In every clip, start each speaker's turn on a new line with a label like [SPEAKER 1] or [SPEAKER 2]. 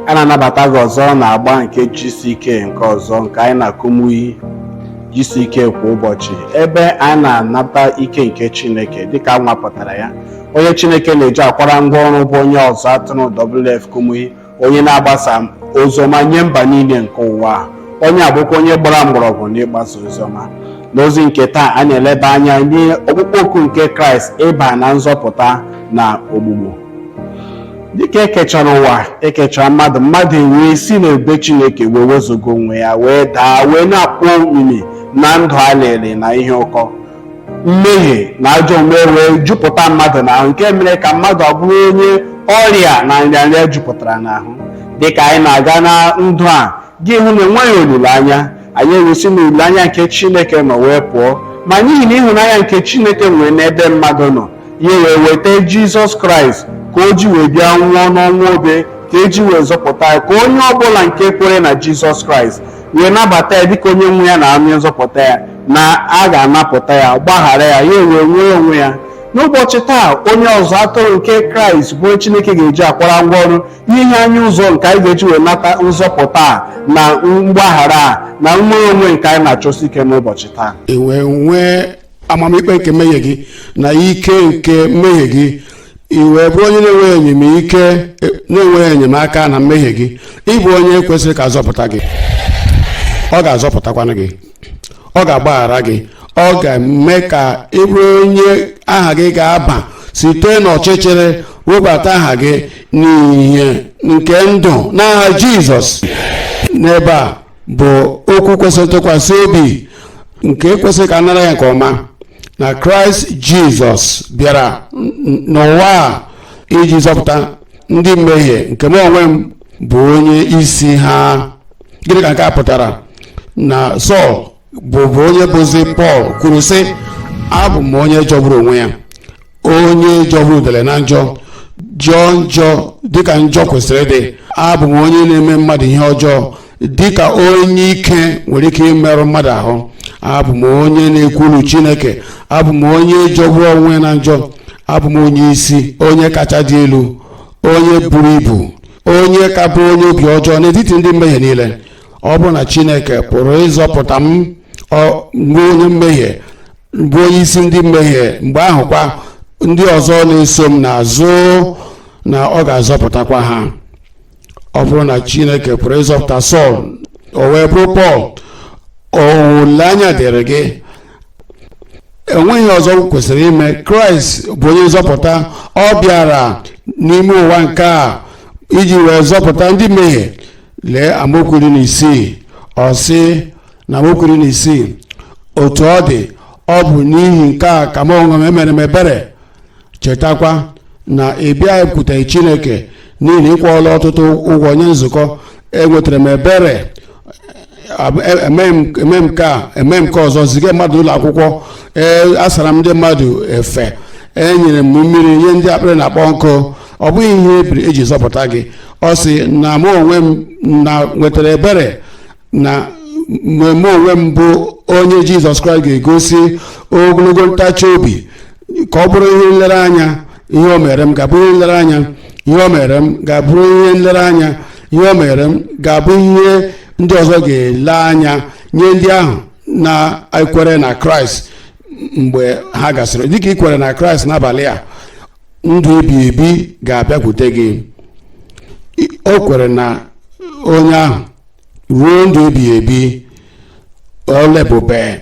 [SPEAKER 1] A na-anabata gị ọzọ na agba nke GCK nke ọzọ nke anyị na-akụmuyi GCK kwa ụbọchị, ebe anyị na-anata ike nke Chineke dịka a nwapụtara ya. Onye Chineke na-eji akwara ngwa ọrụ bụ onye ọzụ atụrụ WF Kumuyi, onye na-agbasa oziọma nye mba niile nke ụwa a. Onye abụkwa onye gbara mgbọrọgwụ n'ịgbasa oziọma. N'ozi nke taa, a na-eleba anya nye ọkpụkpọ oku nke Kraịst ịba na nzọpụta na ogbugbo. Dịka ekechara ụwa, ekechara mmadụ, mmadụ ewee si n'ebe Chineke wee wezụga onwe ya, wee daa, wee na-akpọ omimi na ndụ alịrị na ihe ụkọ. Mmehie na ajọ omume wee jupụta mmadụ n'ahụ, nke mere ka mmadụ ọ bụrụ onye ọrịa na nrịanrịa jupụtara n'ahụ. Dịka anyị na-aga na ndụ a, gị hụ na enweghị olileanya. Anyị ewesi na olileanya nke Chineke nọ wee pụọ, ma n'ihi na ịhụnanya nke Chineke nwere n'ebe mmadụ nọ, ya wee weta Jizọs Kraịst ka o ji wee bịa nwụọ n'ọnwụ obe, ka eji wee zọpụta ya, ka onye ọbụla nke kwere na Jizọs Kraịst wee nabata ya dịka onye nwe ya na onye nzọpụta ya, na a ga-anapụta ya, gbaghara ya, ya wee nwee onwe ya. N'ụbọchị taa, onye ọzụ atụrụ nke Kraịst bụ onye Chineke ga-eji akwara ngwa ọrụ ihe anyị ụzọ nke anyị ga-eji wee nata nzọpụta a na mgbaghara a na nnwere onwe nke anyị na-achọsi ike n'ụbọchị taa.
[SPEAKER 2] I wee nwee amamikpe nke mmehie gị na ike nke mmehie gị, i wee bụrụ onye na-enweghị enyemike, na-enweghị enyemaka na mmehie gị. Ịbụ onye kwesịrị ka azọpụta gị. Ọ ga-azọpụtakwanụ gị, ọ ga-agbaghara gị, ọ ga-eme ka ị bụrụ onye aha gị ga-aba site n'ọchịchịrị webata aha gị n'ihe nke ndụ n'aha Jizọs. N'ebe a bụ okwu kwesịrị ntụkwasị obi nke kwesịrị ka a nara ya nke ọma, na Kraịst Jizọs bịara n'ụwa a iji zọpụta ndị mmehie, nke m onwe m bụ onye isi ha. Gịnị ka nke a pụtara? Na Sọl bụ onye bụzi Pọl kwuru sị, abụ m onye jọgburu onwe ya, onye jọgburu udele na njọ, jọọ njọ dịka njọ kwesịrị ịdị. Abụ m onye na-eme mmadụ ihe ọjọọ dịka onye ike nwere ike imerụ mmadụ ahụ. Abụ m onye na-ekwulu Chineke. Abụ m onye jọgburu onwe ya na njọ. Abụ m onye isi, onye kacha dị elu, onye buru ibu, onye ka bụ onye obi ọjọọ n'etiti ndị mmehie niile. Ọ bụrụ na Chineke pụrụ ịzọpụta m, bụ onye mmehie, bụ onye isi ndị mmehie, mgbe ahụ kwa ndị ọzọ na-eso m n'azụ na ọ ga-azọpụtakwa ha. Ọ bụrụ na Chineke pụrụ ịzọpụta Sọl, o wee bụrụ Pọl, olileanya dịrị gị. Enweghị ọzọ kwesịrị ime. Kraịst bụ onye nzọpụta. Ọ bịara n'ime ụwa nke a iji wee zọpụta ndị mmehie. Lee amaokwu 16. Ọ sị na amaokwu 16, otu ọ dị, ọ bụ n'ihi nke a ka m onwe m emere m ebere. Chetakwa na ị bịakwuteghị Chineke n'ihi na ịkwụọla ọtụtụ ụgwọ nye nzukọ. Enwetara m ebere, eme m nke a, eme m nke ọzọ, ziga mmadụ ụlọ akwụkwọ, ee, asara m ndị mmadụ efe, enyere m mmiri nye ndị akpịrị na-akpọ nkụ. Ọ bụghị ihe ebiri eji zọpụta gị. Ọ sị na mụ onwe m na nwetara ebere, na mụ onwe m bụ onye Jizọs Kraịst ga-egosi ogologo ntachi obi ka ọ bụrụ ihe nlereanya. Ihe o mere m ga-abụ ihe nlereanya. Ihe o mere m ga-abụrụ ihe nlereanya. Ihe o mere m ga-abụ ihe ndị ọzọ ga-ele anya nye ndị ahụ na-ekwere na Kraịst mgbe ha gasịrị. Dịka ị kwere na Kraịst n'abalị a, ndụ ebi ebi ga-abịakwute gị. O kwere na onye ahụ ruo ndụ ebighị ebi. Ọlebube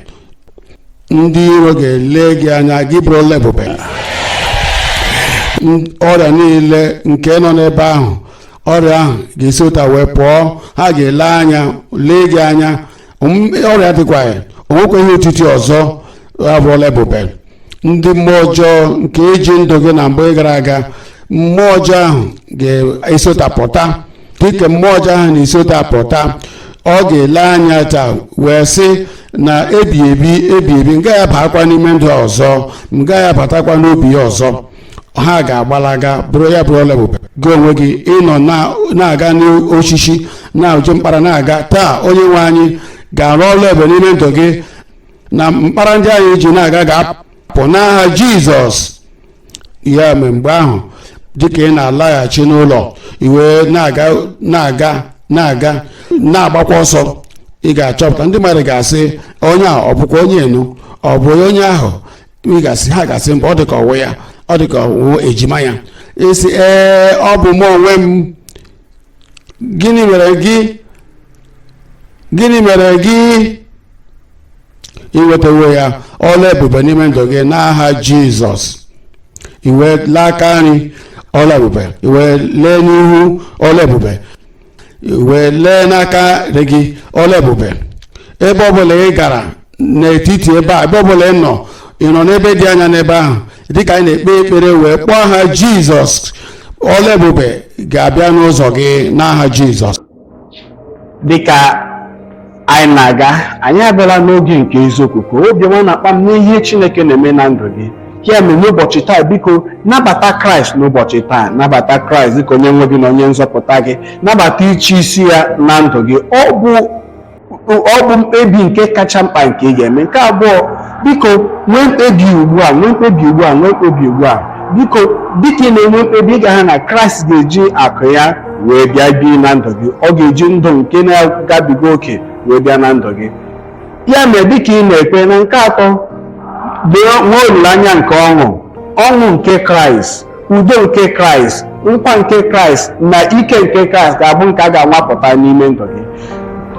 [SPEAKER 2] ndị iro ga-ele gị anya, gị bụrụ ọlebube. Ọrịa niile nke nọ n'ebe ahụ, ọrịa ahụ ga-esi ụta wee pụọ. Ha ga-ele anya, lee gị anya, ọrịa dịkwa ya, onwekwa ihe otiti ọzọ abụrụla ebube. Ndị mmụọ ọjọọ nke eji ndụ gị na mgbe gara aga, mmụọ ọjọọ ahụ ga-esi ụta pụta. Dịka mmụọ ọjọọ ahụ na-esi ụta pụta, ọ ga-ele anya taa wee sị na ebi ebi ebi ebi, m gaghị abakwa n'ime ndụ ọzọ, m gaghị abatakwa n'obi ya ọzọ. Ha ga-agbalaga, bụrụ ya bụrụ ọla ebube. Gị onwe gị ịnọ na-aga n'osisi na-eji mkpara na-aga taa, onye nwe anyị ga-arụ ọrụ ebube n'ime ndụ gị, na mkpara ndị anyị ji na-aga ga-apụ n'aha Jizọs. Ya mere mgbe ahụ Dịka ị na-alaghachi n'ụlọ, i wee na-aga, na-aga, na-aga, na-agbakwa ọsọ, ị ga-achọpụta ndị mmadụ ga-asị, "Onye a ọ bụkwa onye enu? Ọ bụ onye ahụ?" Ị ga-asị, ha ga-asị, "Mba, ọ dị ka ọwụ ya, ọ dị ka ọwụ ejima ya." Isi, "Ee, ọ bụ mụ onwe m. Gịnị mere gị? Gịnị mere gị?" Iwetawo ya ọla ebube n'ime ndụ gị n'aha Jizọs. Iwe lee aka nri, ọla ebube. Iwe lee n'ihu, ọla ebube. Iwe lee n'aka nri gị, ọla ebube. Ebe ọbụla ị gara n'etiti ebe a, ebe ọbụla ị nọ, ị nọ n'ebe dị anya n'ebe ahụ, dịka anyị na-ekpe ekpere wee kpọọ aha Jizọs, ọla ebube ga-abịa n'ụzọ gị n'aha Jizọs.
[SPEAKER 1] Dịka anyị na-aga, anyị abịala n'oge nke eziokwu ka obiọma na-akpa m n'ihe Chineke na-eme na ndụ gị. Ya mere, n'ụbọchị taa, biko nabata Kraịst. N'ụbọchị taa, nabata Kraịst dịka onye nwe gị na onye nzọpụta gị. Nabata ịchị isi ya na ndụ gị. Ọ bụ mkpebi nke kacha mkpa nke ị ga-eme. Nke abụọ, biko nwee mkpebi ugbu a, nwee mkpebi ugbu a, nwee mkpebi ugbu a. Biko, dịka ị na-enwe mkpebi, ị ga-ahụ na Kraịst ga-eji akụ ya wee bịa bie na ndụ gị. Ọ ga-eji ndụ nke na-agabiga oke wee bịa na ndụ gị. Ya mere, dịka ị na-ekpe na nke atọ, nwee olileanya nke ọṅụ, ọṅụ nke Kraịst, udo nke Kraịst, nkwa nke Kraịst na ike nke Kraịst ga-abụ nke a ga-anwapụta n'ime ndụ gị.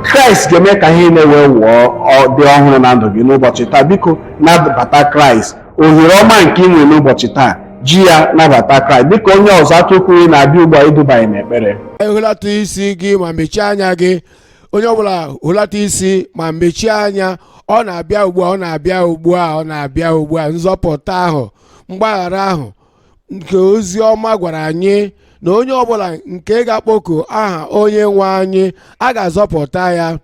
[SPEAKER 1] Kraịst ga-eme ka ihe na-ewe wụọ dị ọhụrụ na ndụ gị n'ụbọchị taa. Biko nabata Kraịst. Ohere ọma nke ị nwere n'ụbọchị taa, ji ya nabata Kraịst. Dịka onye ọzọ atụkwuru na-abịa ugbu a idubanye n'ekpere.
[SPEAKER 2] Hụlata isi gị ma mechie anya gị. Onye ọbụla hụlata isi ma mechie anya. Ọ na-abịa ugbu a, ọ na-abịa ugbu a, ọ na-abịa ugbu a. Nzọpụta ahụ, mgbaghara ahụ nke ozi ọma gwara anyị na onye ọbụla nke ga-akpọku aha onye nwe anyị, a ga-azọpụta ya.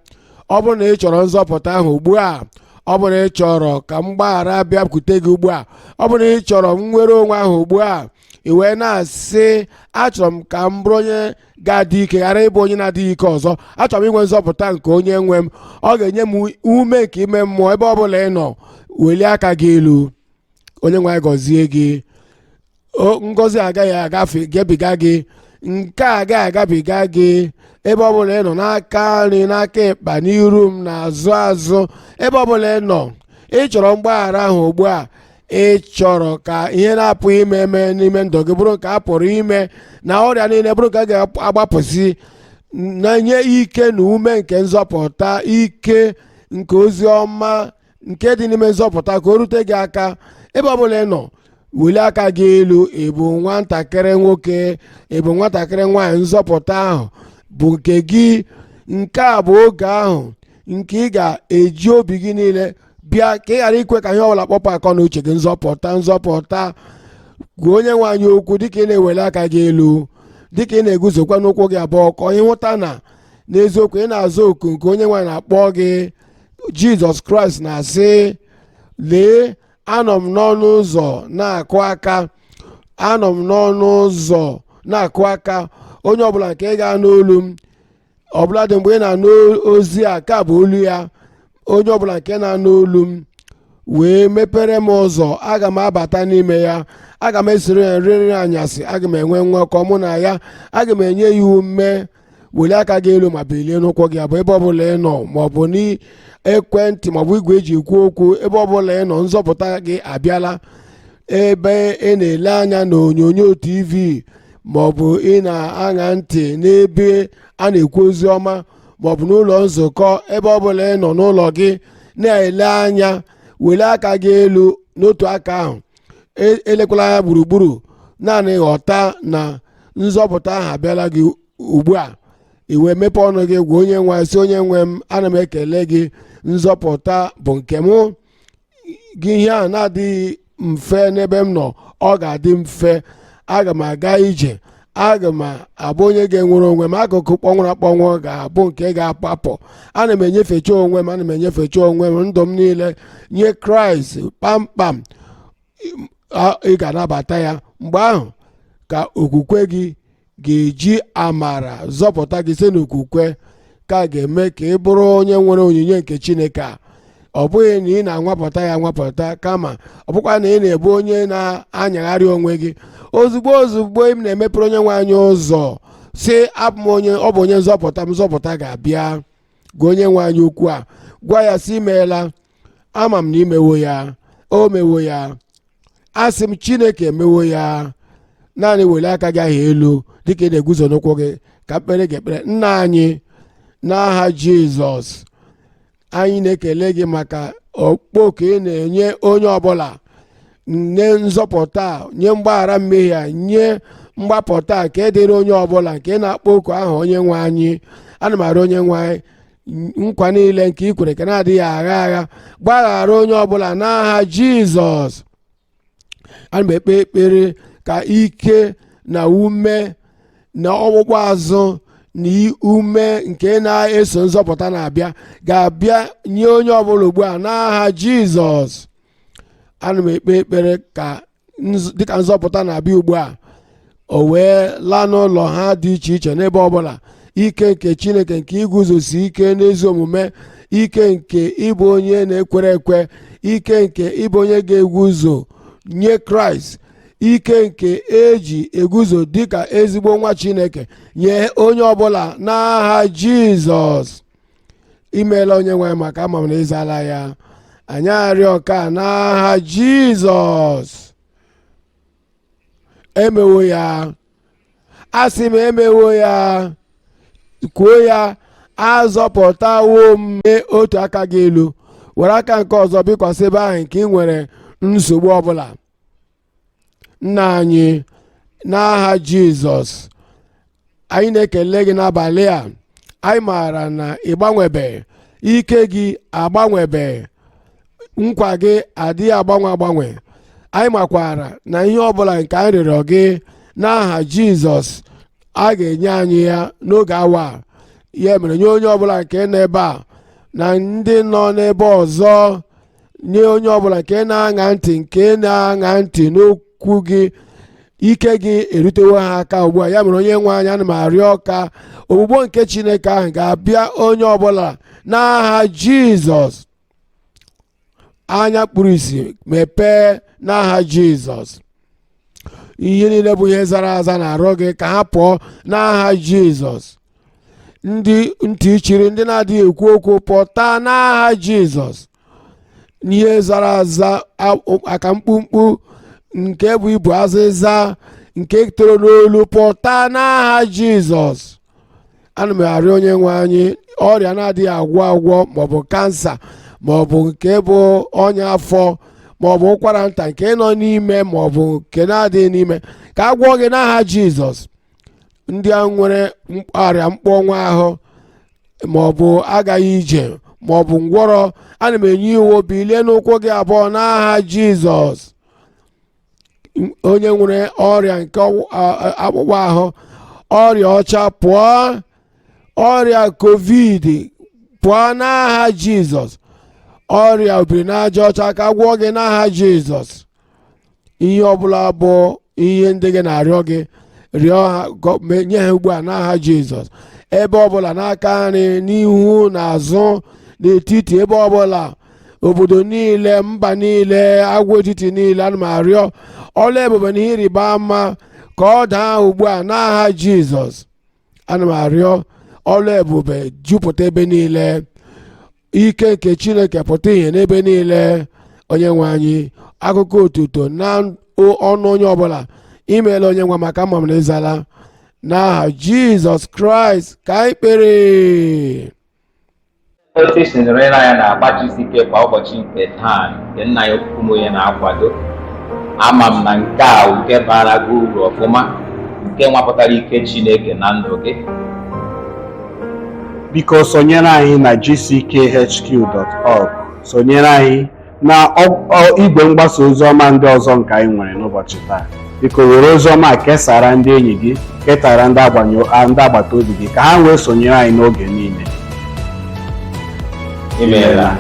[SPEAKER 2] Ọ bụrụ na ị chọrọ nzọpụta ahụ ugbu a, ọ bụrụ na ị chọrọ ka mgbaghara bịakwute gị ugbu a, ọ bụrụ na ị chọrọ nnwere onwe ahụ ugbu a, ị wee na-asị, "Achọrọ m ka m bụrụ onye ga-adị ike, ghara ịbụ onye na-adịghị ike ọzọ. Achọrọ m inwe nzọpụta nke onye nwe m. Ọ ga-enye m ume nke ime mmụọ." Ebe ọ bụla ị nọ, welie aka gị elu. Onye nwe anyị gọzie gị. Ngọzi agaghị agafe gabiga gị. Nke a agaghị agabiga gị. Ebe ọ bụla ị nọ, n'aka nri, n'aka ịkpa, n'iru m, n'azụ azụ, ebe ọ bụla ị nọ, ị chọrọ mgbaghara ahụ ugbu a, ị chọrọ ka ihe na-apụghị ime eme n'ime ndụ gị bụrụ nke a pụrụ ime, na ọrịa niile bụrụ nke a ga-agbapụsị, na-enye ike na ume nke nzọpụta, ike nke ozi ọma nke dị n'ime nzọpụta, ka o rute gị aka. Ebe ọ bụla ị nọ, welie aka gị elu. Ị bụ nwatakịrị nwoke, ị bụ nwatakịrị nwaanyị, nzọpụta ahụ bụ nke gị. Nke a bụ oge ahụ nke ị ga-eji obi gị niile bịa, ka ị ghara ikwe ka ihe ọbụla kpọpụ akọ na uche gị. Nzọpụta, nzọpụta. Gwa onye nwe anyị okwu dịka ị na-eweli aka gị elu, dịka ị na-eguzokwa n'ụkwụ gị abụọ, ka ịhụta na n'eziokwu ị na-aza oku nke onye nwe anyị na-akpọ gị. Jizọs Kraịst na-asị, "Lee, anọ m n'ọnụ ụzọ na-akụ aka. Anọ m n'ọnụ ụzọ na-akụ aka. Onye ọbụla nke ga-anụ olu m." Ọbụladị mgbe ị na-anụ ozi a ka bụ olu ya. "Onye ọbụla nke na-anụ olu m wee mepere m ụzọ, aga m abata n'ime ya, aga m esoro ya nri nri anyasị, aga m enwe nwekọ mụ na ya, aga m enye ya ume." Welie aka gị elu ma bilie n'ụkwụ gị abụọ. Ebe ọbụla ị nọ, maọbụ n'ekwentị maọbụ igwe eji ekwu okwu, ebe ọbụla ị nọ, nzọpụta gị abịala. Ebe ị na-ele anya n'onyonyo TV, maọbụ ị na-aṅa ntị n'ebe a na-ekwu ozi ọma, maọbụ n'ụlọ nzukọ, ebe ọbụla ị nọ n'ụlọ gị na-ele anya, welie aka gị elu n'otu aka ahụ. Elekwala anya gburugburu, naanị ghọta na nzọpụta ahụ abịala gị ugbu a. I wee mepee ọnụ gị gwa onye nwe, sị, "Onye nwe m, ana m ekele gị. Nzọpụta bụ nke mụ gị. Ihe a na-adịghị mfe n'ebe m nọ, ọ ga-adị mfe. Aga m aga ije, aga m abụ onye ga-enwere onwe m. Akụkụ kpọnwụrụ akpọnwụ ga-abụ nke ga-apapụ. Ana m enyefecha onwe m, ana m enyefecha onwe m, ndụ m niile nye Kraịst kpamkpam." Ị ga-anabata ya. Mgbe ahụ ka okwukwe gị ga-eji amara zọpụta gị site n'okwukwe, ka a ga-eme ka ị bụrụ onye nwere onyinye nke Chineke a. Ọ bụghị na ị na-anwapụta ya anwapụta, kama ọ bụkwa na ị na-ebu onye na-anyagharị onwe gị. Ozugbo ozugbo ị na-emepere onye nwe anyị ụzọ, si abụ m onye ọ bụ onye nzọpụta m, nzọpụta ga-abịa. Gwa onye nwe anyị okwu a, gwa ya si imeela, ama m na imewo ya, o mewo ya. Asị m Chineke emewo ya. Naanị welie aka gị ahụ elu dịka ị na-eguzo n'ụkwụ gị ka mkpere gị ekpere. Nna anyị, n'aha Jizọs, anyị na-ekele gị maka okpoko ị na-enye onye ọbụla, nye nzọpụta, nye mgbaghara mmehie a, nye mgbapụta nke dịrị onye ọbụla nke na-akpọ oku ahụ onye nwe anyị. Ana m arịọ onye nwe anyị, nkwa niile nke ị kwere nke na-adịghị agha agha, gbaghara onye ọbụla n'aha Jizọs. Ana m ekpe ekpere ka ike na ume na ọkpụkpụ azụ na ume nke na-eso nzọpụta na-abịa ga-abịa nye onye ọbụla ugbu a n'aha Jizọs. Ana m ekpe ekpere ka dịka nzọpụta na-abịa ugbu a, o wee laa n'ụlọ ha dị iche iche n'ebe ọbụla, ike nke Chineke nke iguzosi ike n'ezi omume, ike nke ịbụ onye na-ekwere ekwe, ike nke ịbụ onye ga-eguzo nye Kraịst, ike nke eji eguzo dịka ezigbo nwa Chineke nye onye ọbụla n'aha Jizọs. Imeela onye nwe, maka ama m na ịzala ya. Anyị arịọ ka n'aha Jizọs, emewo ya. Asị m emewo ya. Kwuo ya, azọpụtawo m. Mee otu aka gị elu, were aka nke ọzọ bikwasị ebe ahụ nke ị nwere nsogbu ọbụla. Nna anyị, n'aha Jizọs, anyị na-ekele gị n'abalị a. Anyị maara na ị gbanwebeghị, ike gị agbanwebeghị, nkwa gị adịghị agbanwe agbanwe. Anyị makwara na ihe ọbụla nke anyị rịọrọ gị n'aha Jizọs, a ga-enye anyị ya n'oge awa a. Ya mere, nye onye ọbụla nke nọ ebe a na ndị nọ n'ebe ọzọ, nye onye ọbụla nke na-aṅa ntị, nke na-aṅa ntị n'okwu gị, ike gị erutewo ha aka ugbu a. Ya mere, onye nwe anyị, ana m arịọ ka ogbugbo nke Chineke ahụ ga-abịa onye ọbụla n'aha Jizọs. Anya kpuru isi mepee n'aha Jizọs. Ihe niile bụ ihe zara aza na-arụ gị ka ha pụọ n'aha Jizọs. Ndị ntị chiri, ndị na-adịghị ekwu okwu, pụta n'aha Jizọs. Ihe zara aza, aka mkpumkpu nke bụ ibu azịza nke toro n'olu, pụta n'aha Jizọs. Ana m arịọ onye nwe anyị, ọrịa na-adịghị agwọ agwọ, maọbụ kansa, maọbụ nke bụ ọnya afọ, maọbụ ụkwara nta nke nọ n'ime, maọbụ nke na-adịghị n'ime, ka a gwọọ gị n'aha Jizọs. Ndị a nwere ọrịa mkpọnwụ ahụ, maọbụ agaghị ije, maọbụ ngwọrọ, ana m enye iwu, bilie n'ụkwụ gị abụọ n'aha Jizọs. Onye nwere ọrịa nke akpụkpọ ahụ, ọrịa ọcha pụọ, ọrịa COVID pụọ n'aha Jizọs, ọrịa obiri n'aja ọcha ka gwọọ gị n'aha Jizọs. Ihe ọbụla bụ ihe ndị gị na-arịọ gị, rịọ ha, nye ha ugbu a n'aha Jizọs. Ebe ọbụla, n'aka nri, n'ihu, n'azụ, n'etiti, ebe ọbụla, obodo niile, mba niile, agwa etiti niile, ana m arịọ ọla ebube na ihe ịrịba ama ka ọ daa ugbu a n'aha Jizọs. Ana m arịọ ọla ebube jupụta ebe niile, ike nke Chineke pụta ìhè n'ebe niile. Onye nwe anyị, akụkọ otuto na ọnụ onye ọbụla. Imeela onye nwe, maka ama m na ịzala. N'aha Jizọs Kraịst ka anyị kpere.
[SPEAKER 3] Otu isi nọrọ anya na-agbachisi ike kwa ụbọchị nke taa nke nna ya Okwumoye na-akwado, ama m na nke a nke bara gị uru ọfụma, nke nwapụtara ike Chineke na ndụ gị.
[SPEAKER 1] Biko sonyere anyị na gckhq.org, sonyere anyị na igwe mgbasa ozi ọma ndị ọzọ nke anyị nwere n'ụbọchị taa. Biko were ozi ọma kesara ndị enyi gị, ketara ndị agbata obi gị ka ha wee sonyere anyị n'oge niile.
[SPEAKER 3] Imeela.